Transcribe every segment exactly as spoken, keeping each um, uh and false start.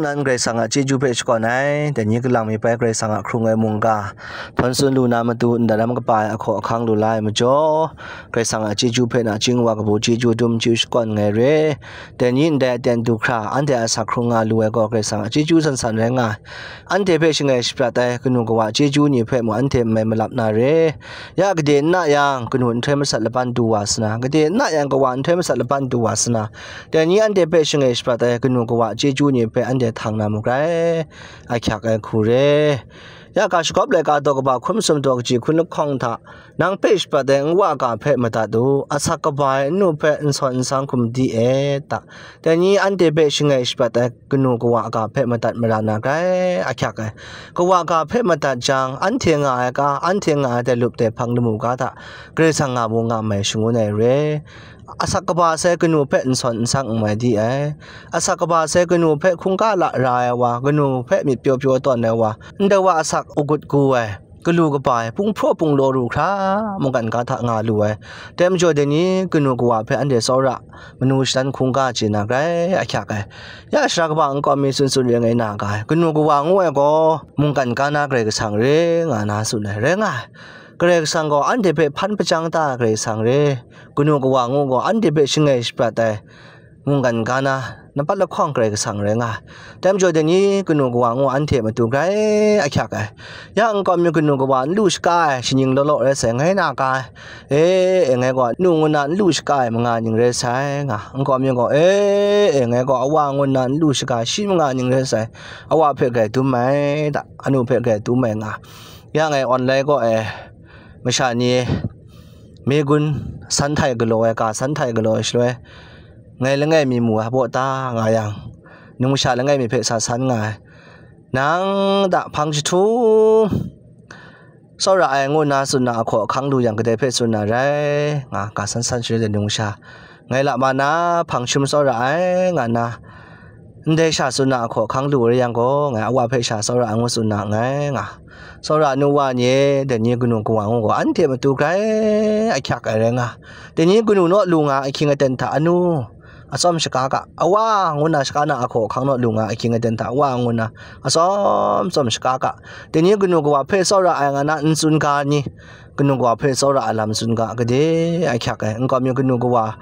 Nan Karai Kasang a chyeju hpe shakawn ai, dai ni kalang mi bai Karai Kasang a hkrung ai mungga hpawn tsun lu na matu, ndat lam kaba ai ahkaw ahkang lu la ai majaw, Karai Kasang a chyeju hpe nachying wa kabu chyeju dum chyu shakawn nngai re. Dai ni ndai aten du hkra, anhte a asak hkrung nga lu ai gaw Karai Kasang a chyeju san san rai nga ai. Anhte hpe shangai shaprat ai kanu kawa chyeju ni hpe mung anhte n mai malap na re. Ya gade n na yang, kanu nhtoi masat laban du wa sa na, gade n na yang, kawa nhtoi masat laban du wa sa na, dai ni anhte hpe shangai shaprat ai kanu kawa chyeju ni hpe anhte htang na mu grai, ahkyak ai hku re. Ya ga shagawp laika daw kaba hkun masum daw kaji hkun lahkawng hta, nang hpe shaprat ai nwa ga hpe madat u, asak kaba ai nnu hpe n sawn n sang hkum di e ta. Dai ni anhte hpe shangai shaprat ai kanu kawa ga hpe madat mara na grai, ahkyak ai. Kawa ga hpe madat jang, anhte nga ai ga, anhte nga ai dai lup dai hpang lamu ga hta, Karai Kasang nga mu nga mai shangun ai re. Asak kaba sai kanu hpe n sawn n sang n mai di ai. Asak kaba sai kanu hpe hkungga la ra ai wa, kanu hpe myit pyaw pyaw tawn ai wa, ndai wa asak agut gu ai, galu kaba ai, punghpraw punglaw ru hkra, mungkan ga hta nga lu ai. Dai majaw dai ni kanu kawa hpe anhte tsawra, manu shadan hkungga chye na grai, ahkyak ai. Ya sara kaba nkau mi tsun tsun re ngai na ga ai, kanu kawa ngu ai gaw, mungkan ga na Karai Kasang re nga na tsun ai, rai nga ai. Karai Kasang gaw anhte hpe hpan hpajang ta ai Karai Kasang re, kanu kawa ngu gaw, anhte hpe shangai shaprat ai, mungkan ga na, nampat lahkawng Karai Kasang rai nga ai. Dai majaw dai ni kanu kawa ngu anhte matu grai ahkyak ai. Ya nkau mi kanu kawa n lu shaka ai, shaning law law rai sai, ngai na ga ai. E, e, ngai gaw nu ngu na n lu shaka ai manga ning rai sai, nga. Nkau mi gaw, e, e, ngai gaw awa ngu na n lu shaka shi manga ning rai sai, awa hpe grai dum ai, ta, anu hpe grai dum ai, nga. Ya ngai online gaw, e, masha ni, Megun san htai galaw ai, ka san htai galaw ai shaloi, ngai langai mi mu ai baw ta nga yang, nung masha langai mi hpe sa san nga ai. Nang da hpang jahtum tsawra ai ngu nna tsun na ahkaw ahkang lu yang, kadai hpe tsun na rai, nga ka san san shaloi de nung masha, ngai la ma na hpang jahtum tsawra ai, nga nna, ndai sha tsun na ahkaw ahkang lu rai yang gaw, ngai awa hpe sha tsawra ai ngu tsun na nngai, nga. Tsawra nu wa ni, dai ni kanu kawa ngu gaw, anhte matu grai ahkyak ai rai nga. Dai ni kanu naw lu nga ahkying aten hta anu atsawm shaka ga, awa ngu na shaka na ahkaw ahkang naw lu nga ahkying aten hta awa ngu na atsawm tsawm shaka ga. Dai ni kanu kawa hpe tsawra ai nga na n tsun ga ni, kanu kawa hpe tsawra ai lam tsun ga, gade ahkyak ai. Nkau mi kanu kawa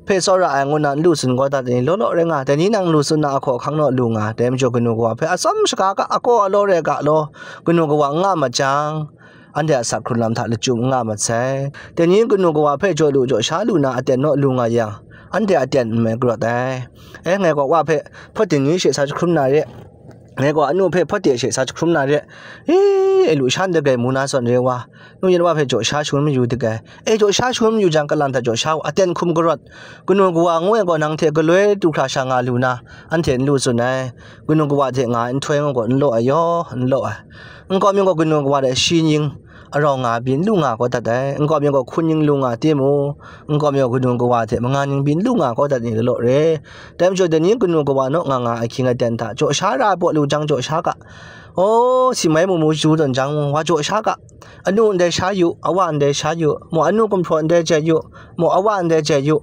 hpe tsawra ai ngu na n lu tsun gaw dat ni, law law rai nga, dai ni nang lu tsun na ahkaw ahkang naw lu nga, dai majaw kanu kawa hpe atsawm shaka ga, agaw alaw rai ga law, kanu kawa n nga mat jang, anhte a sak hkrun lam hta lachyum n nga mat sai. Dai ni kanu kawa hpe jaw lu jaw sha lu na aten naw lu nga yang, anhte aten n mai karawt ai. E, ngai gaw wa hpe hpawt dingli she sa jahkrum na re, ngai gaw anu hpe hpawt de she sa jahkrum na re, e, e lu shan dagai mu na zawn re wa, nu yan wa hpe jaw sha shangun mayu dagai, e, jaw sha shangun mayu jang, kalang hta jaw sha u, aten hkum karawt, kanu kawa ngu ai gaw nang hte galoi du hkra sha nga lu na, anhte n lu tsun ai, kanu kawa hte nga ai nhtoi ngu gaw n law ai yaw, n law ai. Nkau mi gaw kanu kawa hte shi ning arau nga byin lu nga kau dat ai, nkau mi gaw hkun ning lu nga timung, nkau mi gaw kanu kawa hte manga ning byin lu nga kau dat ni law re. Dai majaw dai ni kanu kawa naw nga nga ahkying aten hta, jaw sha ra ai baw lu jang jaw sha ga. O, si mai mu mu ju tawn jang, wa jaw sha ga. Anu ndai sha yu, awa ndai sha yu, mu anu gumhpraw ndai jai yu, mu awa ndai jai yu.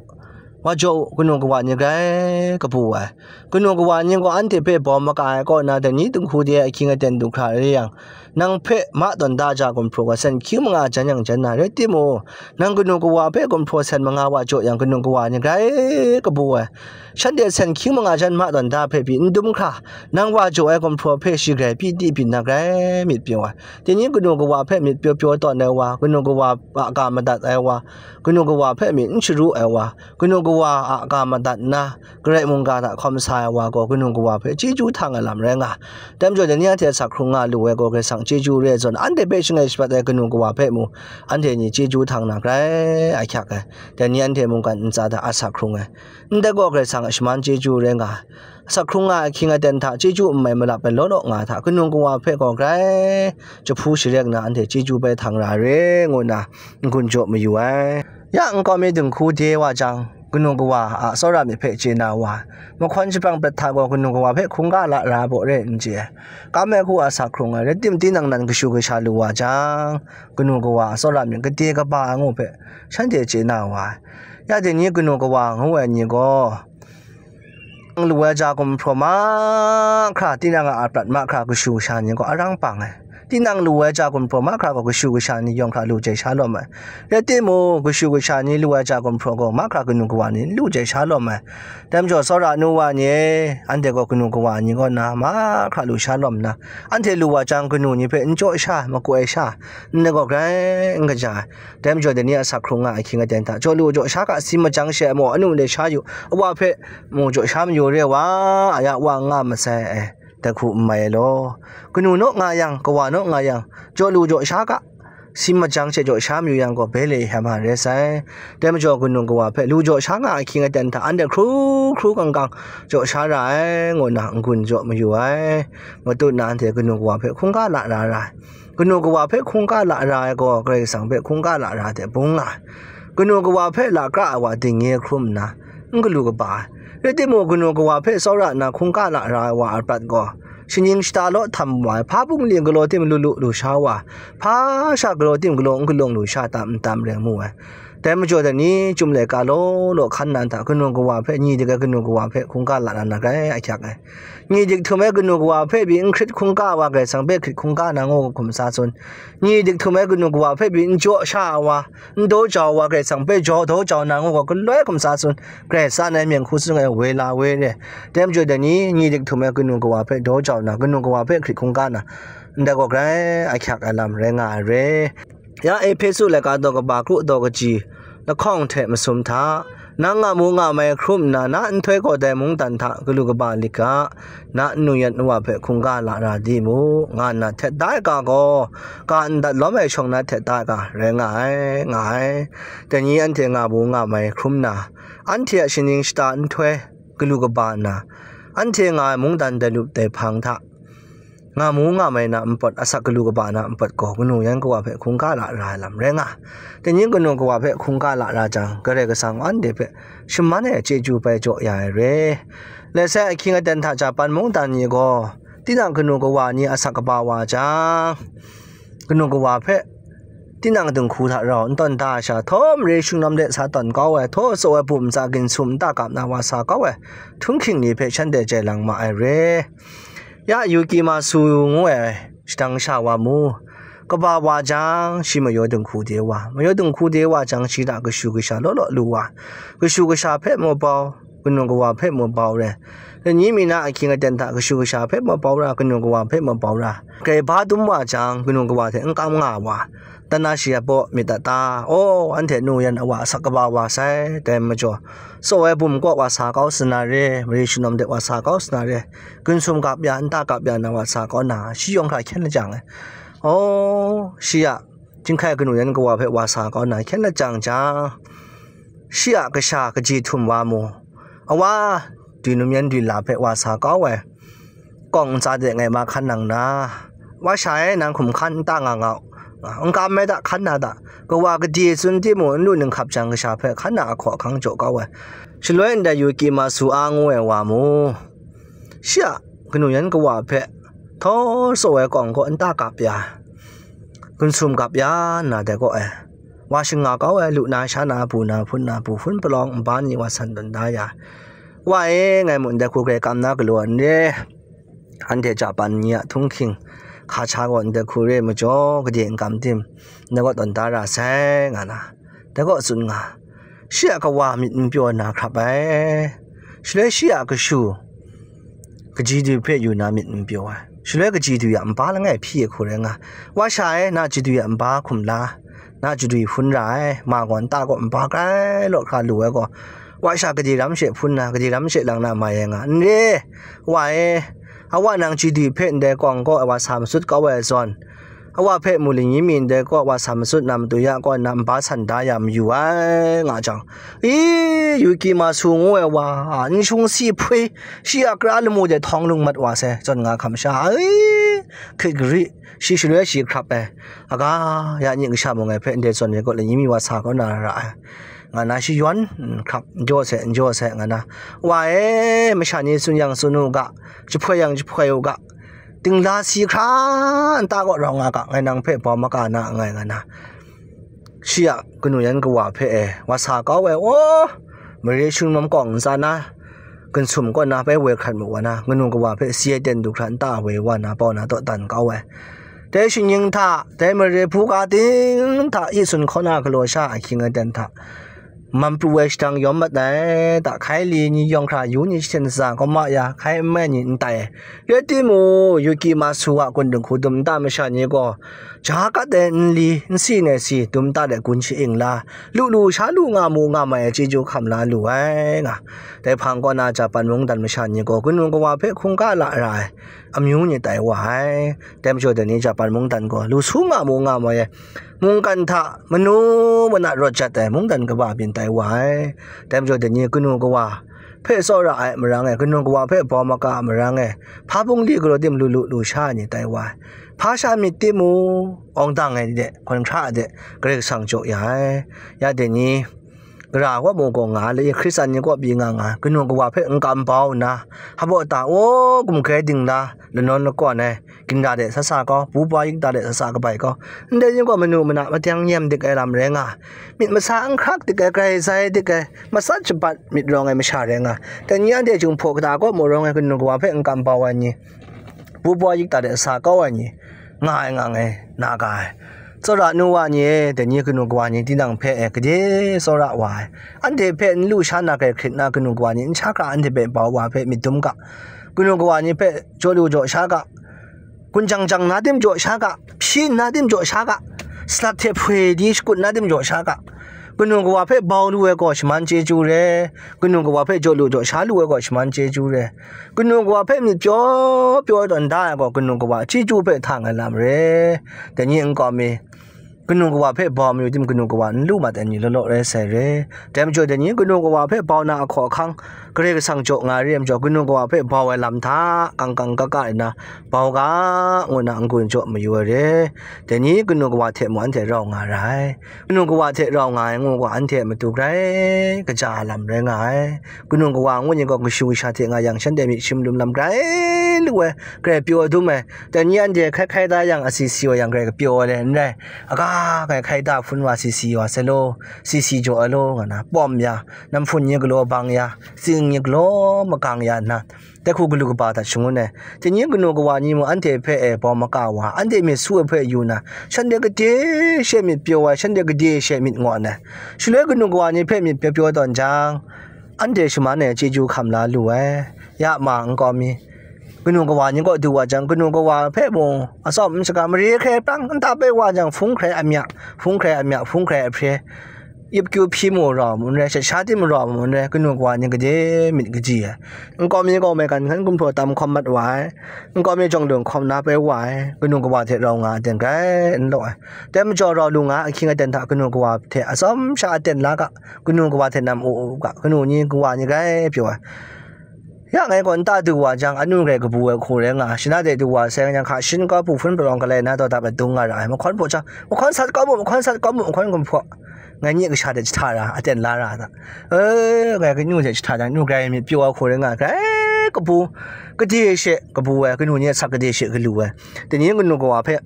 Wa jaw u, kanu kawa ni grai kabu ai. Kanu kawa ni gaw anhte hpe bawm maka ai kaw na, dai ni dinghku de ai ahkying aten du hkra re yang, nang hpe ma tawn da ja gumhpraw gaw sen hkying manga jan yang jan na rai timung, nang kanu kawa hpe gumhpraw sen manga wa jaw yang, kanu kawa ni grai kabu ai. Shanhte sen hkying manga jan ma tawn da hpe pyi n dum hkra, nang wa jaw ai gumhpraw hpe shi grai pyi di byin na grai myit pyaw ai. Dai ni kanu kawa hpe myit pyaw pyaw tawn ai wa, kanu kawa a ga madat ai wa, kanu kawa hpe myit n sharu ai wa, kanu kawa a ga madat nna, Karai mungga hta hkawm sa ai wa gaw kanu kawa hpe chyeju htang ai lam rai nga. Dai majaw dai ni anhte a sak hkrung nga lu ai gaw, Karai Kasang chyeju re ai zawn, anhte hpe shangai shaprat ai kanu kawa hpe mu, anhte ni chyeju htang na grai ahkyak ai. Dai ni anhte mungkan ntsa hta a sak hkrung ai. Ndai gaw Karai Kasang a shaman chyeju rai nga ai. Sak hkrung nga ai ahkying aten hta chyeju n mai malap ai law law nga ai hta, kanu kawa hpe gaw grai jahpu sharek nna anhte chyeju bai htang ra re, ngu nna n-gun jaw mayu ai. Ya nkau mi dinghku de wa jang, kanu kawa a tsawra myit hpe chye na wa ai. Mahkawn shapang prat hta gaw kanu kawa hpe hkungga la ra ai baw re n chye ai. Kam ai hku a sa hkrung ai, rai timung, tinang nan kashu kasha lu wa jang, kanu kawa a tsawra myit gade kaba ai ngu hpe shanhte chye na wa ai. Ya dai ni kanu kawa ngu ai ni gaw, Lu ai ja gumhpraw mahkra, tinang a aprat mahkra kashu kasha ni gaw arang pang ai. Tinang lu ai ja gumhpraw mahkra gaw kashu kasha ni yawng hkra lu jai sha lawm ai. Rai timung, kashu kasha ni lu ai ja gumhpraw gaw mahkra kanu kawa ni n lu jai sha lawm ai. Dai majaw, tsawra nu wa ni e, anhte gaw kanu kawa ni kaw na mahkra lu sha lawm nna, anhte lu wa jang, kanu ni hpe n jaw sha, makoi sha, ndai gaw grai n kaja ai. Dai majaw, dai ni a asak hkrung nga ai ahkying aten hta, jaw lu jaw sha ga, si majang she ai maw, anu de sha yu, awa hpe mu jaw sha mayu re wa, a ya wa n nga masai ai, dai hku n mai ai law. Kanu naw nga yang, kawa naw nga yang, jaw lu jaw sha ga, si majang she jaw sha mayu yang gaw, bele hkam ai rai sai. Dai majaw, kanu kawa hpe lu jaw sha nga ai ahkying aten hta, anhte hkru hkru kang kang jaw sha ra ai, ngu nna n-gun jaw mayu ai. Matut na anhte kanu kawa hpe hkungga lara ra ai. Kanu kawa hpe hkungga lara ai gaw, Karai Kasang hpe hkungga lara ai hte bung nga ai. Kanu kawa hpe lakra ai wa dingnye hkrum nna, n galu kaba ai. Rai timung, kanu kawa hpe tsawra nna hkungga lara ai wa a prat gaw, shaning shata law htam wa ai, hpa bungli galaw tim lu lu lu sha wa, hpa sha galaw tim galaw n galawng lu sha tam n tam rai mu ai. Dai majaw, dai ni, chyum laika law law hkan na hta, kanu kawa hpe, nyi dik ai kanu kawa hpe hkungga lara na grai ahkyak ai. Nyi dik htum ai kanu kawa hpe pyi n hkrit hkungga wa, Karai Kasang hpe hkrit hkungga na ngu hkum sa tsun. Nyi dik htum ai kanu kawa hpe pyi n jaw sha wa, n daw jau wa, Karai Kasang hpe jaw daw jau na ngu gaw, galoi hkum sa tsun. Karai Kasang ai mying hku sung ai woi la woi re. Dai majaw, dai ni, nyi dik htum ai kanu kawa hpe daw jau na, kanu kawa hpe hkrit hkungga na, ndai gaw grai ahkyak ai lam rai nga ai re. Ya Ehpesu laika daw kaba kru daw kaji lahkawng hte masum hta, nang nga mu nga mai hkrum nna, na nhtoi gaw dai mungdan hta galu kaba lit ga, na nnu yan nwa hpe hkungga lara di mu, nga nna htet da ai ga gaw, ga n dat lawm ai shawng na htet da ai ga rai nga ai, nga ai. Dai ni anhte nga mu nga mai hkrum nna, anhte a shaning shata nhtoi galu kaba nna, anhte nga ai mungdan dai lup dai hpang hta, nga mu nga mai na npawt, asak galu kaba na npawt gaw, kanu yan kawa hpe hkungga lara ai lam rai nga. Dai ni kanu kawa hpe hkungga lara jang, Karai Kasang anhte hpe shaman ai chyeju bai jaw ya ai re. Lai sai, ahkying aten hta Japan mungdan ni gaw, tinang kanu kawa ni asak kaba wa jang, kanu kawa hpe tinang dinghku hta rau n tawn da ai sha, htaw mare shingnawm de sa tawn kau ai, htaw tsaw ai bum ntsa ginsum nta kap na wa sa kau ai, htunghking ni hpe shanhte jai lang ma ai re. Ya Yuki Masu ngu ai shadang sha wa mu. Kaba wa jang, shi mayaw dinghku de wa, mayaw dinghku de wa jang, shi hta kashu kasha law law lu wa, kashu kasha hpe mabau, kanu kawa hpe mabau re. Lanyi mi na ahkying aten hta kashu kasha hpe mabau ra, kanu kawa hpe mabau ra, grai ba dum wa jang, kanu kawa hte n kam nga wa, dan na shi a baw myit dat ta? Aw, anhte nu yan awa asak kaba wa sai, dai majaw, tsaw ai bum kaw wa sa kau sa na re, mare shanawm de wa sa kau sa na re, ginsum kap ya, nta kap ya na wa sa kau na, shi yawng hkra hkyen lajang ai. Aw, shi a, Jinghkai kanu yan kawa hpe wa sa kau na hkyen lajang jang, shi a kasha kaji htum wa mu. Awa, dwi num yan dwi la hpe wa sa kau ai, kawng ntsa de ngai ma hkan nang na, wa sha e, nang hkum hkan nta nga nga u, n kam ai da, hkan na da, kawa gade tsun timung, n lu ninghkap jang kasha hpe hkan na ahkaw ahkang jaw kau ai. Shaloi ndai Yuki Masu a ngu ai wa mu. Shi a kanu yan kawa hpe htaw tsaw ai kawng kaw nta kap ya, ginsum kap ya nna dai kaw e, wa shinga kau ai, lu na, sha na, bu na, hpun na, bu hpun palawng nba ni wa san tawn da ya. Wa e, ngai mung ndai hku grai kam na galaw n re, anhte Japan ni a htunghking hka sha gaw ndai hku re majaw, gade n kam tim, ndai kaw tawn da ra sai, nga na, dai kaw tsun nga. Shi a kawa myit n pyaw na hkrap ai, shaloi shi a kashu kaji dwi hpe yu na myit n pyaw ai, shaloi kaji dwi a nba langai hpyi ai hku rai nga. Wa sha e, na chadwi a nba hkum la, na chadwi hpun ra ai, ma gaw nta kaw nba grai law hkra lu ai gaw, wa sha gade ram she hpun na, gade ram she lang na mai ai nga n re. Wa e, awa nang chadwi hpe ndai kawng kaw ai wa sa masut kau ai zawn, awa hpe mu lanyi mi ndai kaw wa sa masut na matu ya kaw nna nba san da ya mayu ai, nga jang, i, Yuki Masu ngu ai wa, n shung si hpui, shi a kara lamu de htawng lung mat wa sai, zawn nga hkam sha, i, hkrit gari, shi shaloi shi hkrap ai, aga, ya ni kasha mung ai hpe ndai zawn ai kaw lanyi mi wa sa kau na ra ai, nga na, shi yawn, n hkrap, n jaw sai, n jaw sai, nga na, wa e, masha ni tsun yang tsun u ga, jahpoi yang jahpoi u ga, dingla si hkra nta kaw rau nga ga, ngai nang hpe bawm maka na nngai, nga na, shi a kanu yan kawa hpe e wa sa kau ai, aw, mare shingnawm kawng ntsa na, Gansum kaw na bai woi hkrat mu wa na, kanu kawa hpe si ai ten du hkra nta woi wa na, bau na dawdan kau ai. Dai shinggyim hta, dai mare hpu ga ting hta, i sun hkaw na galaw sha ahkying aten hta, man pru ai shadang yawm mat ai, da hkai li ni yawng hkra yu ni jahten sa kawma ya, hkai nmai ni n tai. Rai timung, yu ki ma su a kun dinghku dum nta masha ni gaw, ja kat ai nli, nsi nai si, dum nta de gun shi-ing la, lu lu sha lu nga mu nga mai ai chyeju hkam la lu ai nga. Dai hpang kaw na Japan mungdan masha ni gaw kanu kawa hpe hkungga la ra ai amyu ni tai wa ai. Dai majaw dai ni Japan mungdan gaw lu su nga mu nga mai ai mungkan hta manu mana rawt jat ai mungdan kaba byin tai wa ai. Dai majaw dai ni kanu kawa hpe tsawra ai marang e, kanu kawa hpe bau maka ai marang e, hpa bungli galaw tim lu lu lu sha ai ni tai wa ai. Hpa sha myit timung, awng dang ai de, hkawn hkra de, Karai Kasang jaw ya ai. Ya dai ni, gara kaw mu gaw nga le, Hkristan ni kaw pyi nga nga, kanu kawa hpe n kam bau nna, hpa baw ta, o, gumhkrai dingla, lanawn lakawn ai, ginra de sasa kau, pu pa yikta de sasa kabai kau, ndai ni gaw manu mana mateng nyem dik ai lam rai nga, myit masa n hkrak dik ai, grai zai dik ai, matsat shabat myit rawng ai masha rai nga, dai ni anhte Jinghpaw kata kaw mu rawng ai kanu kawa hpe n kam bau ai ni, pu pa yikta de sa kau ai ni, nga ai nga ai, na ga ai. Tsawra nu wa ni e, dai ni kanu kawa ni tinang hpe e gade tsawra wa ai. Anhte hpe n lu sha na hkrit na kanu kawa ni n sha hkra anhte hpe bau wa hpe myit dum ga. Kanu kawa ni hpe jaw lu jaw sha ga. Gun jang jang na tim jaw sha ga. Hpyi nna tim jaw sha ga. Salat hte hpoi di shakut na tim jaw sha ga. Kanu kawa hpe bau lu ai gaw shaman chyeju re. Kanu kawa hpe jaw lu jaw sha lu ai gaw shaman chyeju re. Kanu kawa hpe myit pyaw pyaw tawn da ai gaw kanu kawa chyeju hpe htang ai lam re. Dai ni nkau mi, kanu kawa hpe bau mayu tim kanu kawa n lu mat ai ni law law rai sai re. Dai majaw dai ni kanu kawa hpe bau na ahkaw ahkang, Karai Kasang jaw nga re ai majaw, kanu kawa hpe bau ai lam hta kang kang ka ka nna bau ga, ngu na n-gun jaw mayu ai re. Dai ni kanu kawa hte mung anhte rau nga ra ai. Kanu kawa hte rau nga ai ngu gaw, anhte a matu grai kaja lam rai nga ai. Kanu kawa ngu ni gaw kashu kasha hte nga yang, shanhte myit shim lum lam grai lu ai, grai pyaw dum ai. Dai ni anhte hkai hkai da yang, asi si wa yang, grai kapyaw ai le n rai. Aga, grai hkai da hpun wa, si si wa sai law, si si jaw ai law, nga na pawm ya, namhpun ni galaw bang ya, tsing ni galaw magang ya nna, dai hku galu kaba hta shangun ai. Dai ni kanu kawa ni mung anhte hpe e bau maka wa, anhte myit su ai hpe yu na, shanhte gade she myit pyaw ai, shanhte gade she myit ngawn ai. Shaloi kanu kawa ni hpe myit pyaw pyaw tawn jang, anhte shaman ai chyeju hkam la lu ai. Ya ma nkau mi, kanu kawa ni kaw du wa jang, kanu kawa hpe mung atsawm n shaga, mare hkrai prang, nta bai wa jang, hpung hkrai amya, hpung hkrai amya, hpung hkrai ahpre, yip kyu hpyi mu rau mu n rai, shat sha tim rau mu n rai, kanu kawa ni gade myit kaji ai. Nkau mi gaw maigan hkan gumhpraw tam hkawm mat wa ai, nkau mi jawng lung hkawm na bai wa ai, kanu kawa hte rau nga ai ten grai n law ai. Dai majaw rau lu nga ahkying aten hta kanu kawa hte atsawm sha aten la ga, kanu kawa hte nam u u ga, kanu ni kawa ni grai pyaw ai. Ya ngai gaw nta du wa jang, anu grai kabu ai hku rai nga, shana de du wa sai nga jang, hka shin kau, bu hpun palawng galai na taw dap ai dung nga ra ai. Mahkawn hpaw jang, mahkawn sat kau mu, mahkawn sat kau mu, mahkawn gumhpraw. Ngai nye kasha de jahta ra, aten la ra ai ta. E, ngai kanu hte jahta jang, nu grai myit pyaw ai hku rai nga, grai kabu, gade she kabu ai, kanu ni asak gade she galu ai. Dai ni kanu kawa hpe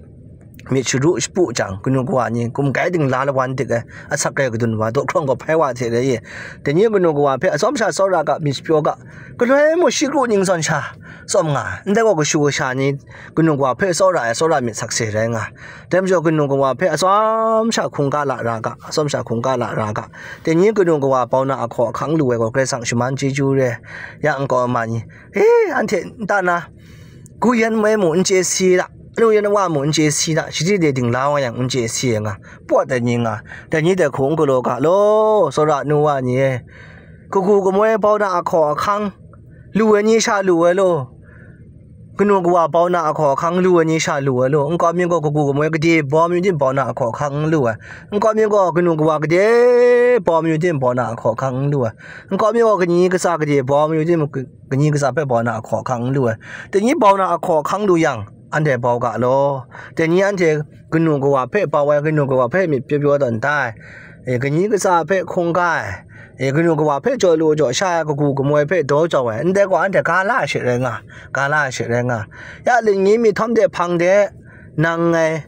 myit sharu shapu jang, kanu kawa ni gumgai dingla lawan dik ai, asak rai kadun wa, daw hkrawng gaw hpai wa hte rai e. Dai ni kanu kawa hpe atsawm sha tsawra ga, myit shapyaw ga, galoi mu shi kru ning zawn sha tsawm nga, ndai gaw kashu kasha ni kanu kawa hpe tsawra ai, tsawra myit sakse rai nga. Dai majaw kanu kawa hpe atsawm sha hkungga la ra ga, atsawm sha hkungga la ra ga. Dai ni kanu kawa bau na ahkaw ahkang lu ai gaw, Karai Kasang shaman chyeju re. Ya nkau ma ni, e, anhte nta na, gu yan mai mu n chye si da, anu yan wa mu n chye si da, shadi de dingla wa yang n chye si ai nga, pawt ai ni nga, dai ni dai hku n galaw ga law, tsawra nu wa ni e. Kagu kamoi bau na ahkaw ahkang lu ai ni sha lu ai law, kanu kawa bau na ahkaw ahkang lu ai ni sha lu ai law, nkau mi gaw kagu kamoi gade bau mayu tim bau na ahkaw ahkang n lu ai, nkau mi gaw kanu kawa gade bau mayu tim bau na ahkaw ahkang n lu ai, nkau mi gaw kaning kasa gade bau mayu tim, kaning kasa hpe bau na ahkaw ahkang n lu ai. Dai ni bau na ahkaw ahkang lu yang, anhte bau ga law. Dai ni anhte kanu kawa hpe bau ai, kanu kawa hpe myit pyaw pyaw tawn da ai. E, kaning kasa hpe hkungga ai. E, kanu kawa hpe jaw lu jaw sha ai, kagu kamoi hpe daw jau ai. Ndai gaw anhte ga la ai she rai nga, ga la ai she rai nga. Ya, lingyi myihtawm de hpang de, nang ngai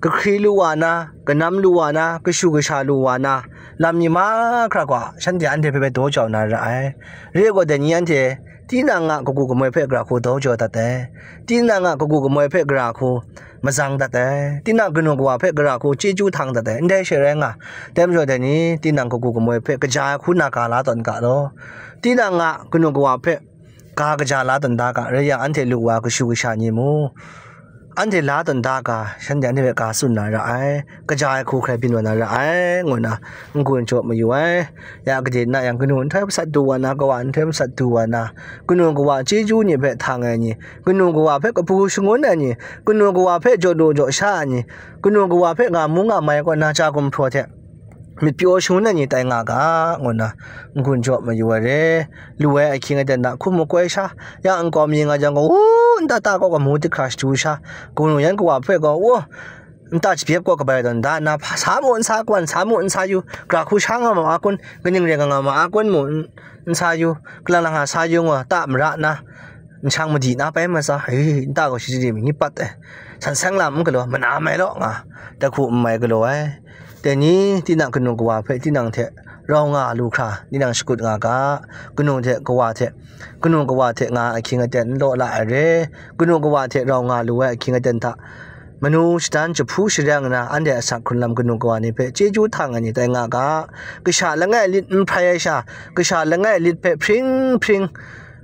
kahkri lu wa na, kanam lu wa na, kashu kasha lu wa na, lam ni mahkra gaw shanhte anhte hpe bai daw jau na ra ai. Re ai gaw, dai ni anhte tinang a kagu kamoi hpe gara hku daw jau dat ai. Tinang a kagu kamoi hpe gara hku mazang dat ai. Tinang kanu kawa hpe gara hku chyeju htang dat ai. Ndai she rai nga, dai majaw dai ni tinang kagu kamoi hpe kaja ai hku na ga la tawn ga law. Tinang a kanu kawa hpe ga kaja la tawn da ga, rai yang, anhte lu wa kashu kasha ni mu, anhte la tawn da ga, shanhte anhte hpe ga tsun na ra ai, kaja ai hku hkrai byin wa na ra ai, ngu nna n-gun jaw mayu ai. Ya gade na yang, kanu nhtoi masat du wa na, kawa nhtoi masat du wa na, kanu kawa chyeju ni hpe htang ai ni, kanu kawa hpe kabu shangun ai ni, kanu kawa hpe jaw lu jaw sha ai ni, kanu kawa hpe nga mu nga mai kaw na, ja gumhpraw hte myit pyaw shangun ai ni tai nga ga, ngu nna n-gun jaw mayu ai re. Lu ai ahkying aten hta hkum makoi sha, ya nkau mi nga jang gaw, u, nta ta kaw gamu dihkra shadu sha, kanu yan kawa hpe gaw, u, nta chyebyep kaw kabai tawn da nna, sa mu n sa, kawan sa mu n sa yu, gara hku sha nga ma a kun, kaning rai nga nga ma a kun mu n, n sa yu, kalang lang nga sa yu, ngu ta mara nna, nshang madi na pai matsa, hi, nta gaw shi chye mi ni pat ai, san seng lam n galaw, mana mai law nga, dai hku n mai galaw ai. Dai ni, tinang kanu kawa hpe tinang hte rau nga lu hkra, tinang shakut nga ga, kanu hte kawa hte, kanu kawa hte nga ahkying aten n law la ai re, kanu kawa hte rau nga lu ai ahkying aten hta, manu shadan jahpu shareng nna, anhte asak hkrun lam kanu kawa ni hpe chyeju htang ai ni tai nga ga, kasha langai lit n hprai ai sha, kasha langai lit hpe hpring hpring,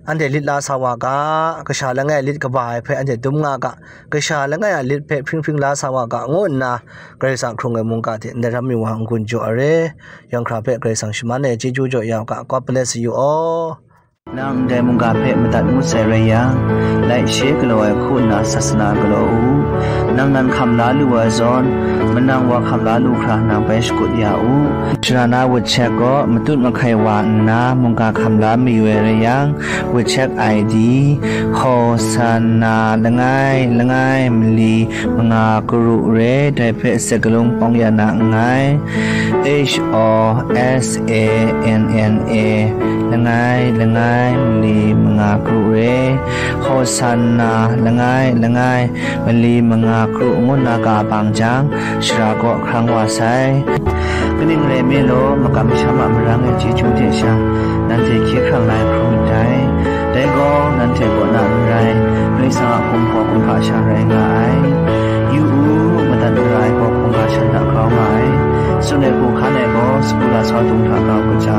anhte lit la sa wa ga, kasha langai lit kaba ai hpe anhte dum nga ga, kasha langai a lit hpe hpring hpring la sa wa ga, ngu nna Karai Kasang hkrung ai mungga hte ndai ram mi wa n-gun jaw ai re. Yawng hkra hpe Karai Kasang shaman ai chyeju jaw ya u ga, God bless you all. Nang ndai mungga hpe madat ngut sai rai yang, like, share galaw ai hku nna sasana galaw u. Nang nan hkam la lu ai zawn, manang wa hkam la lu hkra nang bai shakut ya u. Sharana WeChat gaw matut mahkai wa nna mungga hkam la mayu ai rai yang, WeChat I D, Hosanna langai langai mali manga karu re, dai hpe sakalung pawng ya na nngai. H O S A N N A, langai langai mali manga karu re, Hosanna langai langai mali manga karu ngu nna ga bang jang, shara kaw hkrang wa sai. Kaning rai nme law, makam masham a marang e chyeju hte sha, nanhte hkye hkrang la ai hkrum myit dai. Dai gaw, nanhte kaw na n rai, Karai Kasang a gumhpraw kumhpa sha rai nga ai. Yu u, madat mara ai gaw hkungga shan hta grau nga ai. Tsun ai hku hkan ai gaw, sagu lasau dung hta grau kaja